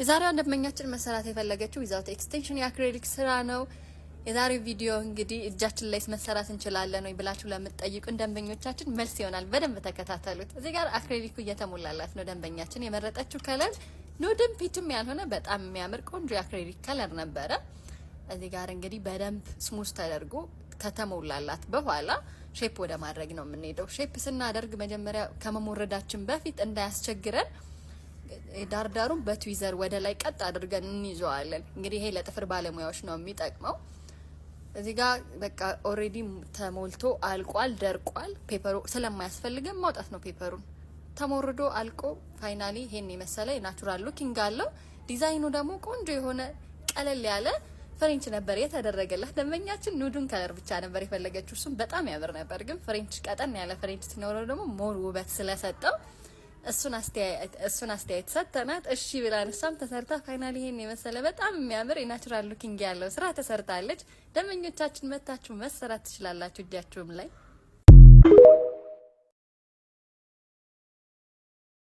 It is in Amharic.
የዛሬዋን ደንበኛችን መሰራት የፈለገችው without extension የ acrylic ስራ ነው። የዛሬው ቪዲዮ እንግዲህ እጃችን ላይ መሰራት እንችላለን ወይ ብላችሁ ለምትጠይቁን ደንበኞቻችን መልስ ይሆናል። በደንብ ተከታተሉት። እዚህ ጋር acrylic ኩ እየተሞላላት ነው። ደንበኛችን የመረጠችው color nude ም peach ም ያልሆነ በጣም የሚያምር ቆንጆ የ acrylic color ነበረ። እዚህ ጋር እንግዲህ በደንብ smooth ተደርጎ ከተሞላላት በኋላ shape ወደ ማድረግ ነው የምንሄደው። Shape ስናደርግ መጀመሪያ ከመሞረዳችን በፊት እንዳያስቸግረን ዳርዳሩን በ tweezer ወደ ላይ ቀጥ አድርገን እንይዘዋለን። እንግዲህ ይሄ ለጥፍር ባለሙያዎች ነው የሚጠቅመው። እዚህ ጋር በቃ already ተሞልቶ አልቋል፣ ደርቋል። Paper ኡ ስለማያስፈልገን ማውጣት ነው። Paper ኡን ተሞርዶ አልቆ finally ይሄን የመሰለ የ natural looking አለው። ዲዛይኑ ደግሞ ቆንጆ የሆነ ቀለል ያለ French ነበር የተደረገላት። ደንበኛችን nude ኡን color ብቻ ነበር የፈለገችው። እሱም በጣም ያምር ነበር፣ ግን French ቀጠን ያለ French ሲኖረው ደግሞ more ውበት ስለሰጠው እሱን አስተያየት ሰጥተናት እሺ ብላን እሷም ተሰርታ finally ይሄን የመሰለ በጣም የሚያምር የ natural looking ያለው ስራ ተሰርታለች። ደንበኞቻችን መታችሁ መሰራት ትችላላችሁ እጃችሁም ላይ።